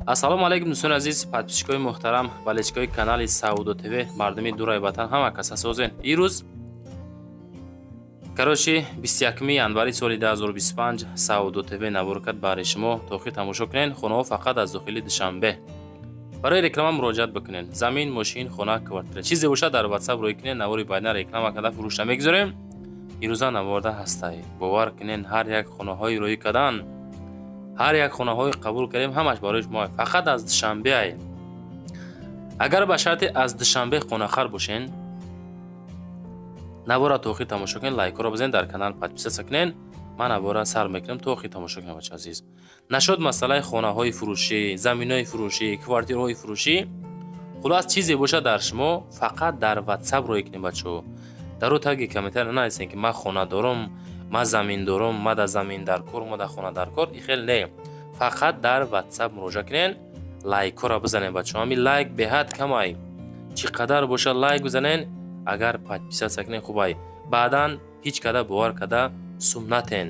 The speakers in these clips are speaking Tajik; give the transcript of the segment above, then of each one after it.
Ассалому алайкум, дӯстони азиз, подписчикои муҳтарам, болельщикои канали Савдо ТВ, мардуми дураи ватан, ҳама каса созен. Ирӯз, короче, 21 январи соли 2025 Савдо ТВ навор кард баҳри шумо. То охир тамошо кунен. Хонаҳо фақат аз дохили Душанбе. Барои реклама муроҷиат бикунен. Замин, мошин, хона, квартира. Чизе бошад, дар WhatsApp рӯй кунен, навори баъдина реклама карда фурӯшта мегузорем. Ирӯза наворда ҳастай. Бовар кунен, ҳар як хонаҳои рӯй кардан, ҳар як хонаҳои қабул кардем, ҳамаш барои шумо фақат аз Душанбе ай. Агар ба шарти аз Душанбе хонахар бошен, навора то охир тамошо кунед, лайкҳоро бизанед, дар канал подписаться кунед. Ман навора сар мекунам, то охир тамошо кунед, бача азиз. Нашуд масъалаи хонаҳои фурӯшӣ, заминҳои фурӯшӣ, квартираҳои фурӯшӣ, хулос, чизе бошад дар шумо, фақат дар WhatsApp рӯй кунед, бачаҳо. Дар ӯ таги комментария нанависед, ки ман хона дорам, ман замин дорам, ма дар замин дар кор, ма дар хона дар кор. И хел не, фақат дар WhatsApp муроҷиат кунед, лайкҳоро бизанед, бачаҳо. Ҳамин лайк беҳад камай, чӣ қадар бошад, лайк бизанед. Агар подписаться кунед, хубай, баъдан ҳеҷ када бовар када сум натен,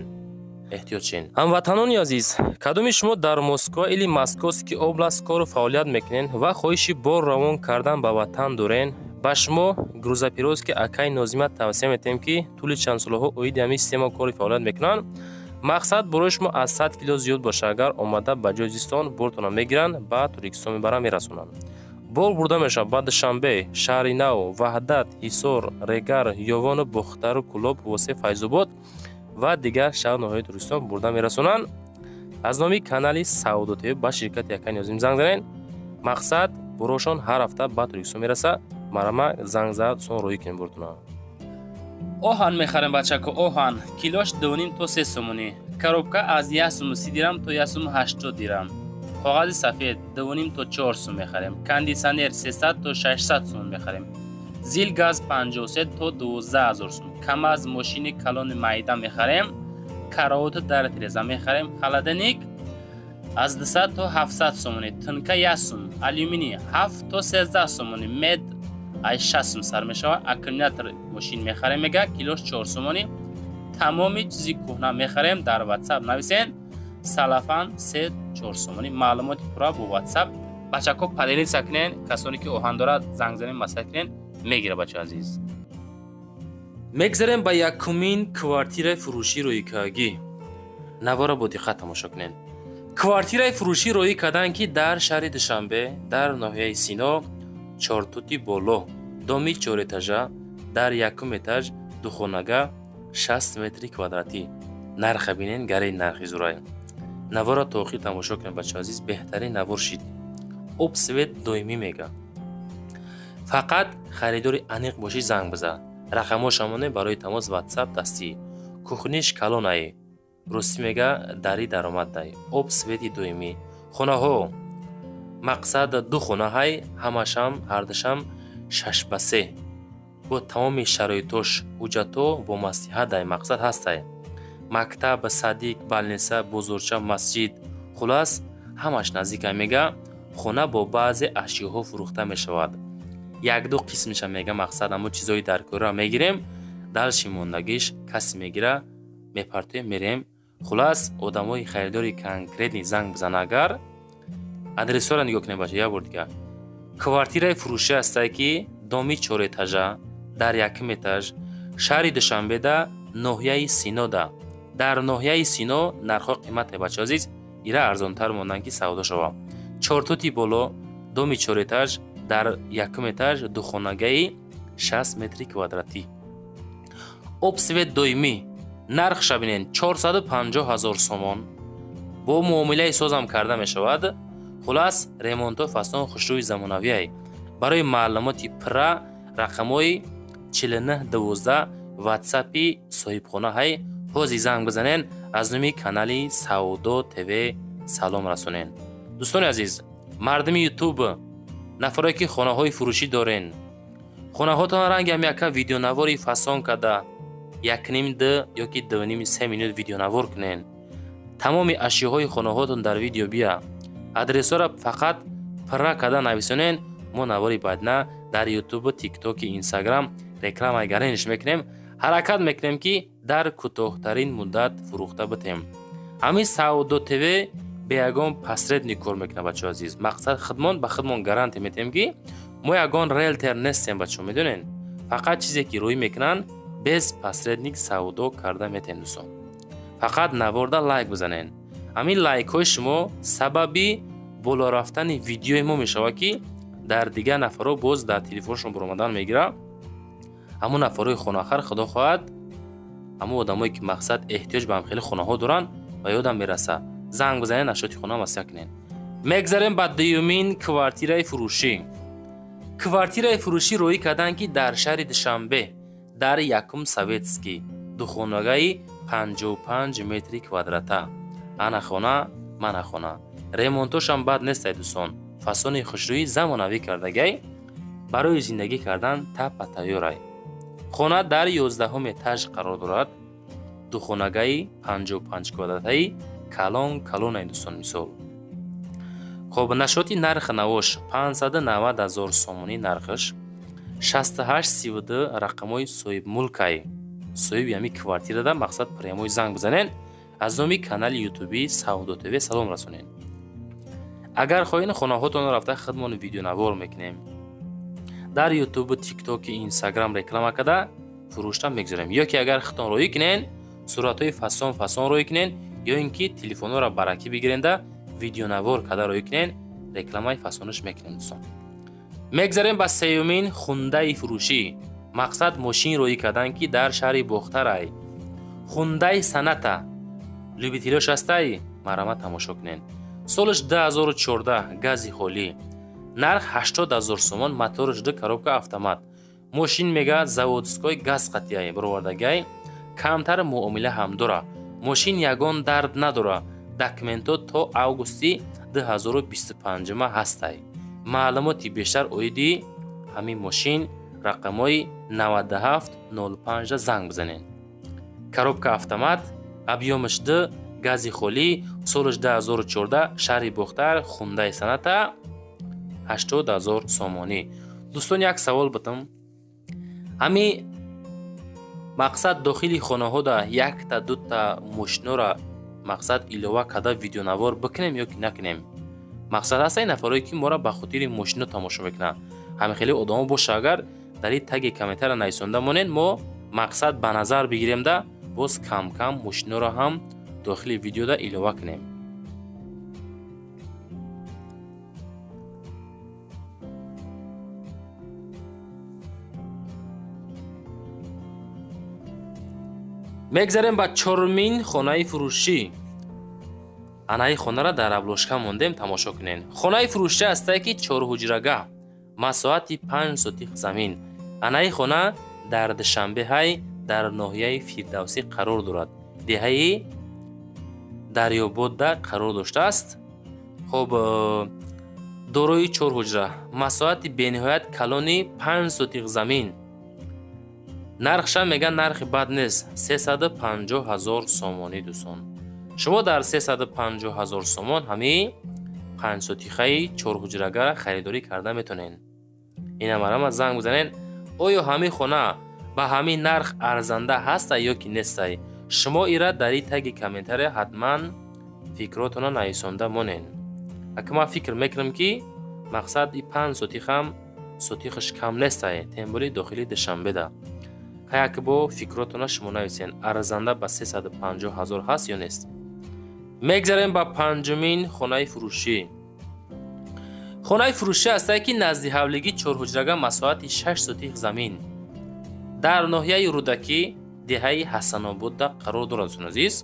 эҳтиёт шен. Ҳамватанони азиз, кадоми шумо дар Москва или Московский область кору фаъолият мекунед ва хоҳиши бор равон кардан ба ватан дорен, ба шумо грузоперевозки акай Нозима тавсия метиҳем, ки тӯли чанд солаҳо оиди ҳамин система кори фаъолият мекунанд. Мақсад, борои шумо аз 100 кило зиёд боша, агар омада ба ҷои зистон бортона мегиранд, ба Тоҷикистон мебаранд, мерасонанд. Бор бурда мешавад ба Душанбе, Шаҳри Нав, Ваҳдат, Ҳисор, Регар, Ёвону Бохтару, Кӯлоб, Восе, Файзобод ва дигар шаҳр ноҳияи Тоҷикистон бурда мерасонанд. Аз номи канали Савдо ТВ ба ширкати акай Нозим занг занед. Мақсад, борошон ҳар ҳафта ба Тоҷикистон мераса. Марама занг зад, сон роҳӣ кунем бортона. Оҳан мехарем, бачако, оҳан килош 2,5 то 3 сомонӣ, коробка аз 1 суму 30 дирам то 1 суму 80 дирам. Коғази сафед 2,5 то 4 сум мехарем. Кондитсионер 300 то 600 сум мехарем. Зил газ 53 то 12 ҳазор сум. Камаз мошини калони майда мехарем. Караоту дар тиреза мехарем. Холодильник аз 200 то 700 сомонӣ, тынка 1 сум, алюминий 7 то 13 сомонӣ, мед ай 6 сум сар мешавад. Аккумулятор мошин мехарем, мега, килош 4 сомонӣ. Тамоми чизи кӯҳна мехарем, дар WhatsApp нависен. Салафан 3-4 сомонӣ. Маълумоти пурра бо WhatsApp. Бачако, поделиться кунен, касоне ки оҳан дорад, занг занен, маслиҳат кунен, мегира, бача азиз. Мегзарем ба якумин квартираи фурӯшӣ рӯйкагӣ. Навора бо диққат тамошо кунед. Квартираи фурӯшӣ роӣ карданд, ки дар шаҳри Душанбе, дар ноҳияи Сино, Чортути Боло, доми чорэтажа, дар якум этаж, духонага, 60 метри квадратӣ. Нарха бинен, гари нархи зурай. Навора то охир тамошо кунед, бача азиз, беҳтарин навор шид. Об, свет доимӣ, мега. Фақат харидори аниқ бошӣ, занг биза. Рақамҳошамоне барои тамос, WhatsApp дастӣ. Кухниш калонай, ростӣ, мега, дари даромаддай, об, свети доимӣ. Хонаҳо, мақсад, ду хонаҳай, ҳамашам ҳардушам 6 ба 3, бо тамоми шароитош, ҳуҷҷатҳо бо маслиҳатдай. Мақсад, ҳастай мактаб, садик, больница, бозорча, масҷид, хулас, ҳамаш наздикай, мега. Хона бо баъзе ашёҳо фурӯхта мешавад, якду қисмиша, мега. Мақсад, амо чизои даркориро мегирем, дальше мондагиш касе мегира, мепартоем, мерем. Хулас, одамои харидори конкретный занг бизана. Агар адресҳоро нигоҳ кунем, бача, як бор дига: квартираи фурӯшӣ ҳастае, ки доми чорэтажа, дар якум этаж, шаҳри Душанбеда, ноҳияи Синода. Дар ноҳияи Сино нархҳо қимате, бача азиз, ира арзонтар монанд, ки савдо шава. Чортути Боло, доми чорэтаж, дар якум этаж, духонагаи 60 метри квадратӣ, об, свет доимӣ. Нархша бинен: 450 ҳазор сомон, бо муомилаи созам карда мешавад. Хулас, ремонтҳо фасон, хушрӯи замонавиай. Барои маълумоти пурра рақамҳои 4912 ватсапи соҳибхона ҳай. Ҳози занг бизанен, аз номи канали Савдо ТВ салом расонен. Дӯстони азиз, мардуми Ютуб, нафаре ки хонаҳои фурӯшӣ дорен, хонаҳотон рангам яка видеонавори фасон карда, якним д ёки 2,5-3 минут видеонавор кунен, тамоми ашёҳои хонаҳотон дар видео бия, адресҳоро фақат пурра карда нависонен. Мо навори баъдна дар Ютубу, Тиктоки, Инстаграм рекламаи гаренш мекунем. Ҳаракат мекунем, ки дар кӯтоҳтарин муддат фурӯхта битем. Ҳамин Савдо ТВ. Бе ягон посредник кор мекунад, бачаҳо азиз. Мақсад худмон ба худмон гарантия метиҳем, ки мо ягон риэлтор нестем, бачаҳо, медонед. Фақат чизе ки рӯй мекунанд, без посредник савдо карда метиҳем, дӯстон. Фақат наворда лайк бизанед. Ҳамин лайкҳои шумо сабаби боло рафтани видеои мо мешавад, ки дар дигар нафарҳо боз дар телефоншон баромадан мегирад. Ҳамон нафарҳои хонахар, худо хоҳад, ҳамон одамое ки мақсад эҳтиёҷ ба ҳамхели хонаҳо доранд, ба ёдам мерасад. Занг бизанед, нашоти хона маслиҳат кунед. Мегзарем ба дуюмин квартираи фурӯшӣ. Квартираи фурӯшӣ роӣ карданд, ки дар шаҳри Душанбе, дар якум Советский, духонагаи 55 метри квадрата. Ана хона, мана хона. Ремонтошам бад нестай, дӯстон. Фасони хушрӯӣ замонавӣ кардагай, барои зиндагӣ кардан тапа тайёрай. Хона дар 11 этаж қарор дорад. Духонагаи 55 квадратаи калон калонай, дӯстон, мисол. Хоб, нашоти нарх навош 590 ҳазор сомонӣ нархаш, 6832 рақамҳои соҳибмулкай. Соҳиби ҳамин квартирада мақсад прямой занг бизанед, аз номи канали ютуби Савдо ТВ салом расонед. Агар хоҳед, хонаҳотонро рафта худмон видеонавор мекунем. Дар ютубу, тиктоки, инстаграм реклама карда фурӯшта мегузорем. Ё ки агар худтон роӣ кунед, суратҳои фасон фасон роӣ кунед, ё ин ки телефонҳоро баракӣ бигиренда видеонавор карда роӣ кунед, рекламаи фасонаш мекунем, дӯстон. Мегзарем ба сеюмин хундаи фурӯшӣ. Мақсад мошин роӣ кардан, ки дар шаҳри Бохтарай. Хундаи Соната. Любителёш ҳастай, марҳамат тамошо кунед. Солаш 2014, гази холӣ. Нарх 80 ҳазор сомон, мотораш ду, коробка автомат. Мошин мега заводской газ қатияй, баровардагай, камтар муомила ҳам дора. Мошин ягон дард надора. Документҳо то августи 2025 ҳастай. Маълумоти бештар оиди ҳамин мошин рақамҳои 9705 занг бизанед. Коробка автомат, объёмаш 2, гази холӣ, солаш 2014, шаҳри Бохтар, Хундаи Соната, 80 ҳазор сомонӣ. Дӯстон, як савол битам. Ҳами мақсад дохили хонаҳода якта дута мошинора мақсад илова карда видеонавор бикунем ё ки накунем? Мақсад ҳастаи нафарое ки моро ба хотири мошино тамошо мекунанд. Ҳамин хеле одамо боша, агар дар ин таги комментария нависонда монед, мо мақсад ба назар бигиремда боз кам-кам мошиноро ҳам дохили видеода илова кунем. Мегзарем ба чорумин хонаи фурӯшӣ. Анаи хонара дар обложка мондем, тамошо кунед. Хонаи фурӯшӣ ҳастае, ки чорҳуҷрага, масоҳати 5 сотих замин. Анаи хона дар Душанбеҳай, дар ноҳияи Фирдавсӣ қарор дорад. Деҳаи Дарёбодда қарор доштааст. Хоб, дорои чорҳуҷра, масоҳати бениҳоят калони 5 сотих замин. Нархша меган нархи бад нест, 350 ҳазор сомонӣ, дӯстон. Шумо дар 350 ҳазор сомон ҳамин 5 сотихаи чорҳуҷрагара харидорӣ карда метонед. Ина марҳамат занг бизанед. Оё ҳамин хона ба ҳамин нарх арзанда ҳастай ё ки нестай? Шумо ира дар ин таги комментария ҳатман фикротонро нависонда монед. Ака ман фикр мекунам, ки мақсад и 5 сотихам сотихаш кам нестай, темболи дохили Душанбеда. Ҳаяк бо фикротонро шумо нависен, арзанда ба 350 ҳазор ҳаст ё нест. Мегзарем ба панҷумин хонаи фурӯшӣ. Хонаи фурӯшӣ ҳастае, ки назди ҳавлигӣ чорҳуҷрага, масоҳати 6 сотих замин. Дар ноҳияи Рӯдакӣ, деҳаи Ҳасанободда қарор дорад, дӯстони азиз.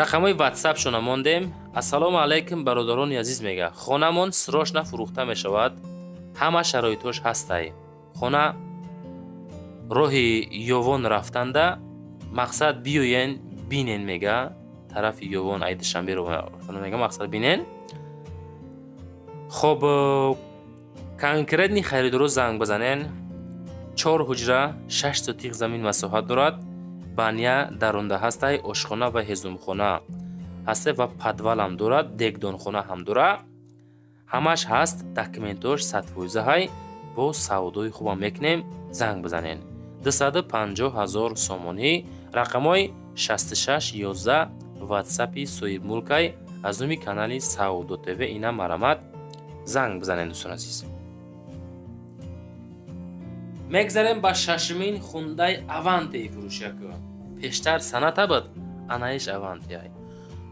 Рақамҳои ватсапшона мондем. Ассалому алайкум, бародарони азиз, мега. Хонамон срочно фурӯхта мешавад. Ҳама шароитҳош ҳастай. Хона роҳи Ёвон рафтанда, мақсад биёен бинен, мега. Тарафи Ёвон ай Душанбе рафтанда мега, мақсад бинен. Хоб, конкретни харидоро занг бизанен. 4 ҳуҷра, 6 сотих замин масоҳат дорад. Баня даронда ҳастай, ошхона ва ҳезумхона ҳастай ва подвалам дорад, дегдонхона ҳам дорад. Ҳамаш ҳаст, документош 100% ҳай. Бо савдои хубам мекунем, занг бизанен. 250 ҳазор сомонӣ, рақамҳои 66 11 ватсапи соҳибмулкай. Аз номи канали Савдо ТВ ина марамат занг бизанед, дӯстон азиз. Мегзарем ба шашумин Хундай Авантеи фурӯшияку. Пештар Соната буд, анаиш Авантеай.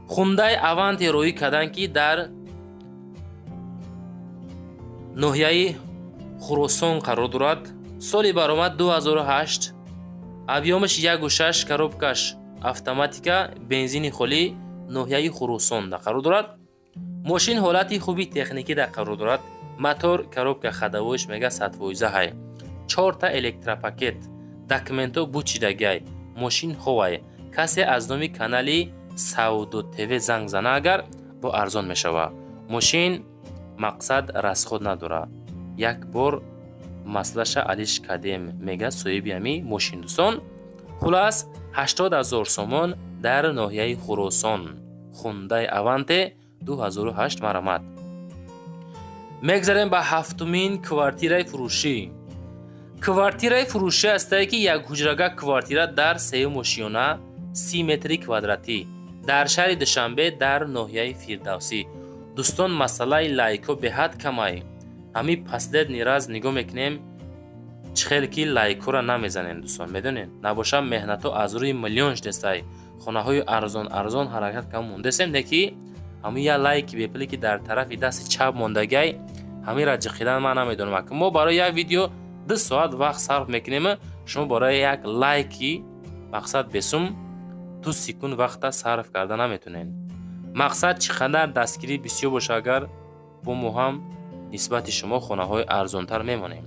Хундай Аванте роӣ кардан, ки дар ноҳияи Хуросон қарор дорад. Соли баромад 2008, объём аш 1,6, коробка ш автоматика, бензини холӣ, ноҳияи Хуросон да қарор дорад. Мошин ҳолати хуби техникӣ да қарор дорад. Мотор, коробка, ходовой ш мега 100% ҳай. Чорта электропакет, документ о бучидагиай. Мошин ховай. Касе аз номи канали Савдо ТВ занг зана агар, бо арзон мешава. Мошин мақсад расход надора. Як бор маслаша алиш кардем, мега соҳиби ҳами мошин, дӯстон. Хулас, 80 000 сомон дар ноҳияи Хуросон. Хундай Аванте 2008 марамат. Мегзарем ба ҳафтумин квартираи фурӯшӣ. Квартираи фурӯшӣ ҳастае, ки як ҳуҷрага квартира дар сеюм ошиёна, 30 метри квадратӣ, дар шаҳри Душанбе, дар ноҳияи Фирдавсӣ. Дӯстон, масъалаи лайко беҳад камай. Ҳами последний раз нигоҳ мекунем, чӣ хел ки лайкҳоро намезанем, дӯстон, медонед, набошам меҳнатҳо аз рӯи миллион шудестай. Хонаҳои арзон арзон ҳаракат кам мондесем, не ки ҳамин як лайки бепуле, ки дар тарафи дасти чап мондагиай, ҳаминра ҷиқидан ман намедонам. Мо барои як видео 2 соат вақт сарф мекунем, шумо барои як лайки мақсад бесум 2 секунд вақта сарф карда наметонед. Мақсад, чӣ қадар дастгирӣ бисёр боша агар, бо мо ҳам нисбати шумо хонаҳои арзонтар мемонем.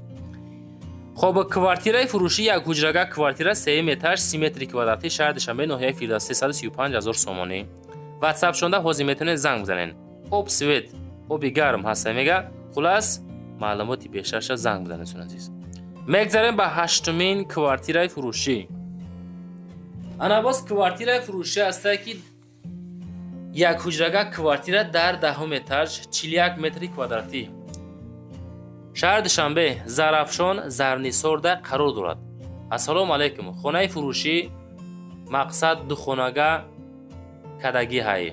Хоб, квартираи фурӯшӣ, як ҳуҷрага квартира, сеюм этаж, 30 метри квадратӣ, шаҳри Душанбе, ноҳияи Фирдавс, 335 000 сомонӣ. Ватсап шонда ҳозир метавонед занг бизанед. Об, свет, оби гарм ҳаста, мега. Хулас, маълумоти бештарша занг бизанед, дӯстони азиз. Мегзарем ба ҳаштумин квартираи фурӯшӣ. Ана боз квартираи фурӯшӣ ҳастае, ки як ҳуҷрага квартира дар 10-ум этаж, 41 метри квадратӣ, шаҳри Душанбе, Зарафшон, Зарнисорда қарор дорад. Ассалому алайкум. Хонаи фурӯшӣ мақсад духонага кадагӣ ҳай.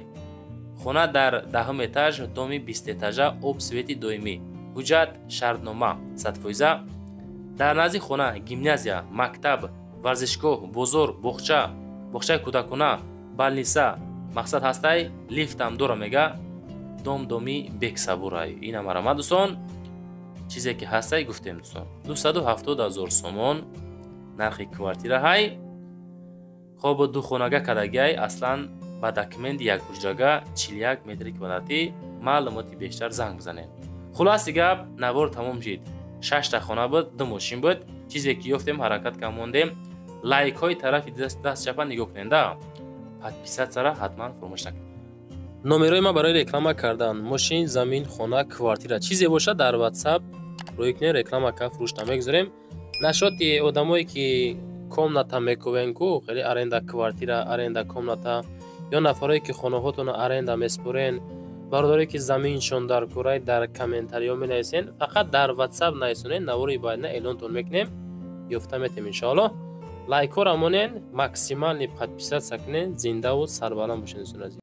Хона дар 10-ум этаж, доми бистэтажа, об, свет и доимӣ, ҳуҷҷат, шартнома 100%. Дар назди хона гимназия, мактаб, варзишгоҳ, бозор, боғча, боғчаи кӯдакона, больница мақсад ҳастай, лифтам дора, мега. Дом доми бексабурай. Ина марама, дӯстон, чизе ки ҳастай гуфтем, дӯстон. 270 000 сомон нархи квартира ҳай. Хоб, духонага кадагиай, аслан ба документи як ҳуҷрага, 41 метри квадратӣ. Маълумоти бештар занг бизанед. Хулоси гап, навор тамом шид. Шашта хона буд, ду мошин буд. Чизе ки ёфтем, ҳаракат кам мондем. Лайкҳои тарафи даст чапа нигоҳ кунед, да подписаться ра ҳатман фуромӯш накунед. Номерои ман барои реклама кардан мошин, замин, хона, квартира, чизе бошад, дар Ватсап рӯй кунед, реклама ка фурӯшта мегузорем. Нашоти одамое ки комната мекувен ку, хеле аренда квартира, аренда комната, ё нафарое ки хонаҳотонро аренда меспорен, бародаре ки заминшон дар курай, дар комментариҳо менависен. Фақат дар Ватсап нависонед, навори баъдна эълонтон мекунем, ёфта метем, иншоаллоҳ. Лайкҳоро монен, максимальный подписаться кунед. Зиндаву сарбаланд бошед, дӯстони азиз.